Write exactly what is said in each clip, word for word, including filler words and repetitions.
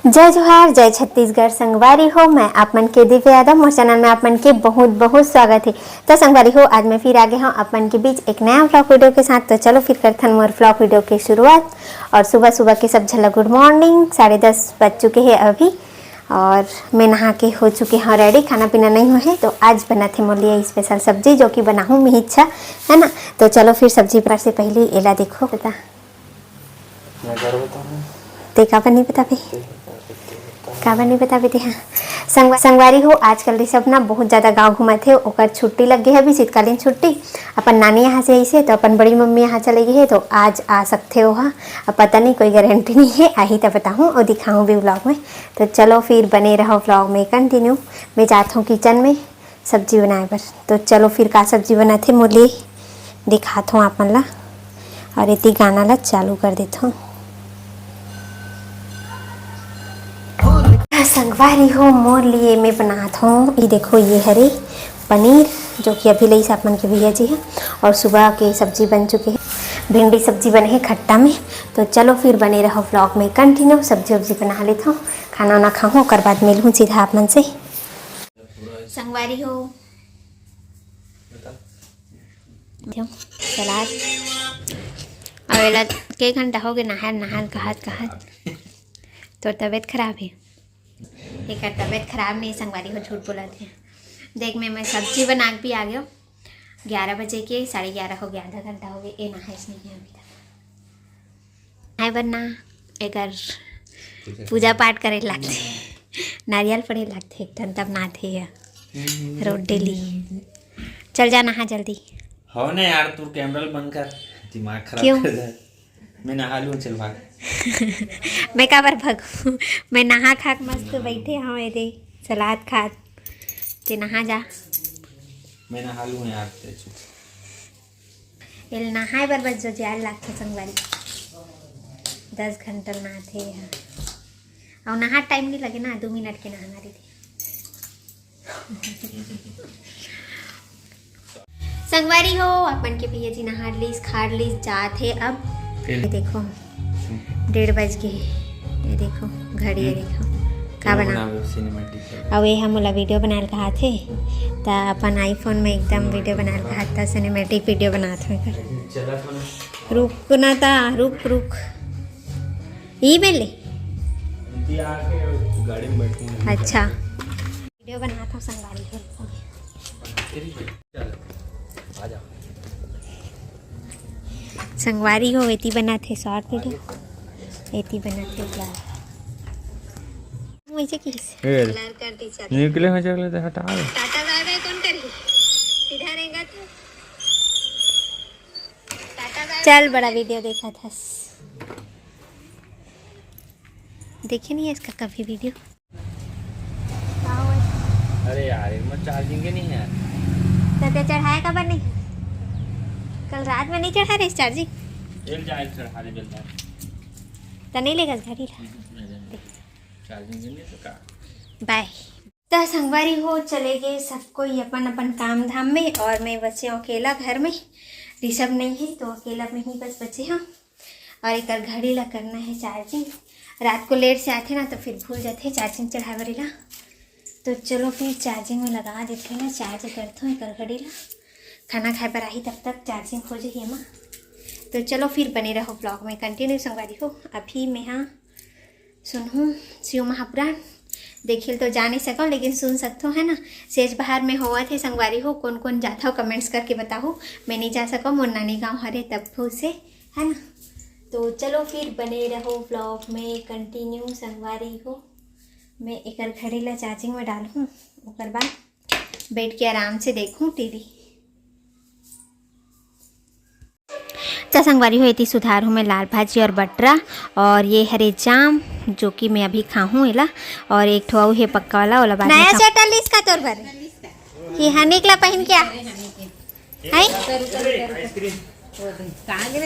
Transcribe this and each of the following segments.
जय जोहार, जय छत्तीसगढ़ संगवारी हो। मैं आप मन के दिव्या यादव, मोर चैनल में आप मन के बहुत बहुत स्वागत है। तो संगवारी हो, आज मैं फिर आ गए हूँ आप मन के बीच एक नया vlog वीडियो के साथ। तो चलो फिर करथन मोर vlog वीडियो के शुरुआत। और सुबह सुबह के सब झन ला गुड मॉर्निंग। साढ़े दस बज चुके हैं अभी और मैं नहा के हो चुके हूँ रेडी। खाना पीना नहीं हुआ है तो आज बनाथे मोर लिए स्पेशल सब्जी जो कि बनाहूँ मैं इच्छा, है ना। तो चलो फिर सब्जी पर से पहले एला देखो बता। मैं कर बताऊँ। ते काबर नहीं बताबे? काबर नहीं बताबे ते? हाँ। संगवा-, संगवारी हो, आजकल ऋषभ ना बहुत ज़्यादा गाँव घूमत हे। ओकर छुट्टी लग गई है अभी, शीतकालीन छुट्टी। अपन नानी यहाँ से आइसे तो अपन बड़ी मम्मी यहाँ चले गई है, तो आज आ सकते हो। हाँ, अब पता नहीं, कोई गारंटी नहीं है। आही तो बताहूँ और दिखाऊँ भी vlog में। तो चलो फिर बने रहो vlog में continue। मैं जात हूँ किचन में सब्जी बनाए बर। तो चलो फिर का सब्जी बनाथे मोर लिए दिखात हूँ आप मन ला। और एती गाना ला चालू कर देत हूँ। संगवारी हो, मोर लिए मैं बनात हूँ, ये देखो, ये हरे पनीर जो कि अभी लईस आप मन के भैया जी है। और सुबह के सब्जी बन चुके हैं, भिंडी सब्जी बने है खट्टा में। तो चलो फिर बने रहो vlog में continue। सब्जी उब्जी बना लेत हूँ, खाना वाना खाहूँ, ओकर बाद मिलहूँ सीधा आप मन से। संगवारी हो, बता। जो सलाद। अब एला के घंटा हो गए नहार नहार कहत कहत। तोर तबीयत खराब है? एकर तबीयत खराब नहीं संगवारी हो, झूठ बोलत है। देख मैं, मैं सब्जी बना के भी आ गयो। ग्यारह बजे के, साढ़े ग्यारह हो गया, आधा घंटा हो गया, ए नहाइस नहीं है अभी तक। नहाए बर ना, एकर पूजा पाठ करे लागथे, नारियल पड़े लागथे एक ठन, तब नहाथे ये रोज डेली। चल जा नहा जल्दी। हो ना यार, तू कैमरा बंद कर, दिमाग खराब क्यों? कर दे। मैं नहा लूँ, चल भाग। मैं काबर भागू? मैं नहा खा के मस्त बैठे हूँ, ये दे सलाद खात। ते नहा जा। मैं नहा लूँ यार, ते चुप। एल नहाए बर बस जो जाए लागथे संगवारी, दस घंटा नहाथे हा। अउ नहा टाइम नहीं लगे ना, दो मिनट के नहाना रहिथे। संगवारी हो, अपन के भैया जी नहा लीस, खा लीस, जात हे अब। फिर? ये देखो, डेढ़ बज गए। ये देखो घड़ी, ये देखो का बना। सिनेमैटिक। अब ये हम ओला वीडियो बनाए कहा थे, त अपन आईफोन में एकदम वीडियो बनाए कहा था, सिनेमैटिक वीडियो बनात हूँ एकर। चला था ना। रुक ना ता, रुक रुक। ई बेले। गाड़ी में बैठूंगा। अच्छा। वीडियो बनात हूँ संगवारी हो। संगवारी हो, एती बनात हे शॉर्ट वीडियो, एती बनात हे vlog। वैसे किस? ए, निकले हो चले तो हटा दे। टाटा बाय बाय कौन करही? सीधा रहेगा तो। Tata bye. चल, बड़ा वीडियो देखा था। देखे नहीं है इसका कभी वीडियो। अरे यार, इनमें चार्जिंग के नहीं है। तो ते चढ़ाया काबर नहीं? कल रात में नहीं चढ़ा रहे चार्जिंग? एक जाए चढ़ा दे बेलदार। तो नहीं लेगा घड़ी ला। चार्जिंग के नहीं तो का? बाय। तो संगवारी हो, चले गए सब कोई अपन अपन काम धाम में और मैं बचे हूँ अकेला घर में। ऋषभ नहीं है तो अकेला में ही बस बचे हूँ। और एकर घड़ी ला करना है चार्जिंग। रात को लेट से आथे ना तो फिर भूल जाथे चार्जिंग चढ़ाए बर ला। तो चलो फिर चार्जिंग में लगा देथे ना, चार्ज करथों एकर घड़ी ला। खाना खाए बर आही तब तक चार्जिंग हो जाही एमा। तो चलो फिर बने रहो vlog में continue संगवारी हो। अभी मैं हाँ सुनहूँ शिव महापुराण। देखे ल तो जा नहीं सकव लेकिन सुन सकथो है ना। सेज बहार में होवत हे संगवारी हो, कौन कौन जाथव comments करके बताहू। मैं नहीं जा सकव, मोर नानी गाँव हरे तब से, है ना। तो चलो फिर बने रहो vlog में continue संगवारी हो। मैं एकर घड़ी ला चार्जिंग में डालहूँ, ओकर बाद बैठ के आराम से देखहूँ टीवी। त संगवारी हो, एती सुधार हूँ मैं लाल भाजी और बटरा, और ये हरे जाम जो कि मैं अभी खाहूँ एला, और एक ठो अउ हे पक्का वाला, ओला बाद में नया खाहूँ। स्वेटर लीस का तोर बर? ये हनीक ला पहन के आ। हैं?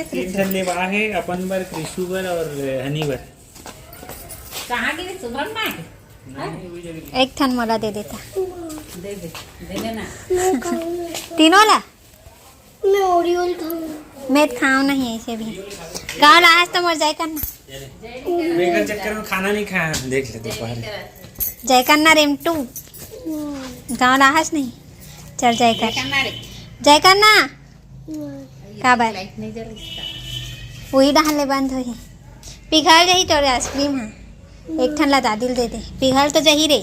तीन ठन लेवा हे, अपन बर, कृषु बर और हनी बर। कहाँ गिरे शुभम माय? एक ठन मोला दे देता। दे दे, दे देना। तीनों ला? मैं ओरियो ल खाऊं। मैं खाऊं नहीं ऐसे भी। गाँव ला आज तो मर जाए करना। मेरे चक्कर में खाना नहीं खाया हम, देख ले दोपहर। जय करना रिंटू, गाँव ला हस नहीं? चल जय कर। जय करना रे। जय करना। काबर? लाइट नहीं जल इसका। वही डहान ले बंद होही। पिघल जाही तोर आइसक्रीम ह। एक ठन ला दादी ल दे दे। पिघल तो जाही रे।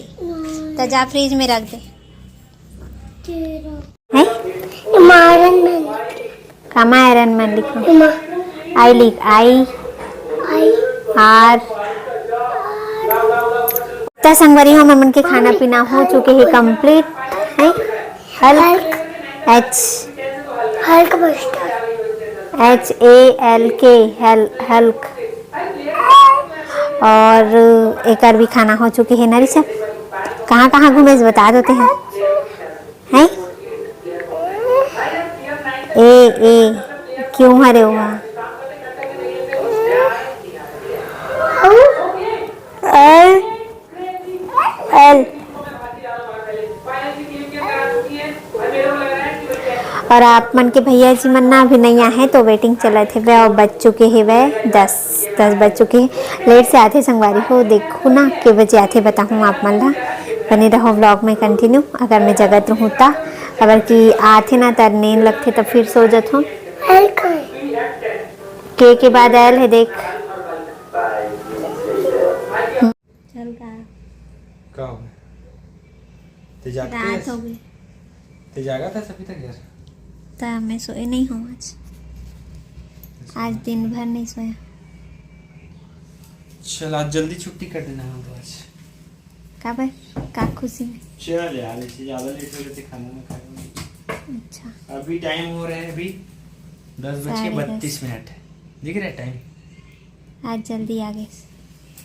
त जा फ्रिज में रख दे। हैं? एमा आयरन मैन लिख। कामा आयरन मैन लिखो? एमा। आई लिख, आई। आई। आर। त संगवारी हो, हमन के खाना पीना हो चुके हे कंप्लीट। हैं? Hulk. Hulk. H. Hulk buster. H A L के, हल-, हल्क। और एकर भी खाना हो चुके हे ना ऋषभ? कहाँ कहाँ घूमे से बता देते हैं? हैं? ए, ए, क्यों हरे हुआ? एल, एल। और आप मन के भैया जी मन ना अभी नहीं आए हैं, तो वेटिंग चलत हे वै, और बज चुके हे वै दस, दस बज चुके हे। लेट से आथे संगवारी हो, देखो ना के बजे आथे, बताहूँ आप मन ला। बने रहो व्लॉग में कंटिन्यू। अगर मैं जगत रहूँ ता, अगर कि आथे ना त नींद लगथे, त फिर सो जथों। एल का है? के के बाद एल है, देख। चल का? का हो गया? ते जागते रात हस? हो गई। ते जागा था सभी तक यार। ता मैं सोए नहीं हूँ आज। अच्छा। आज दिन भर नहीं सोया। चल, आज जल्दी छुट्टी कर देना हम तो आज। काबर? का खुशी में? चल यार, इससे ज्यादा लेट हो गए थे खाना ना खाए। अच्छा। अभी टाइम हो रहा है, अभी दस बज के साढ़े दस। बत्तीस मिनट है। दिख रहा है टाइम? आज जल्दी आ गए।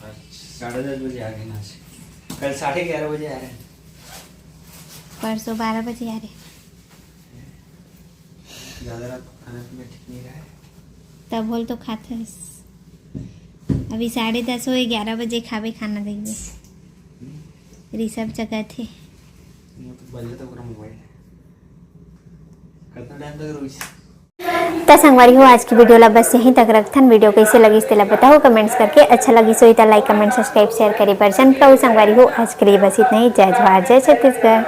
आज साढ़े दस बजे आ गए ना आज। कल साढ़े ग्यारह बजे आ रहे हैं। परसों बारह बजे आ रहे। ज्यादा रात को खाना पीना ठीक नहीं रहा है। तब बोल तो खाते हस। अभी साढ़े दस होए, ग्यारह बजे खाबे खाना, देखबे। हम्म। ऋषभ जगत हे। वो तो बजे तो ओकरा मोबाइल है। कितना टाइम तक रोइस? त संगवारी हो, आज की वीडियो ला बस यहीं तक रखथन। वीडियो कैसे लगिस तेला बताओ कमेंट्स करके। अच्छा लगिस होही त लाइक, कमेंट, सब्सक्राइब, शेयर करे बर झन भुलाओ संगवारी हो। आज के लिए बस इतना ही। जय जोहार, जय छत्तीसगढ़।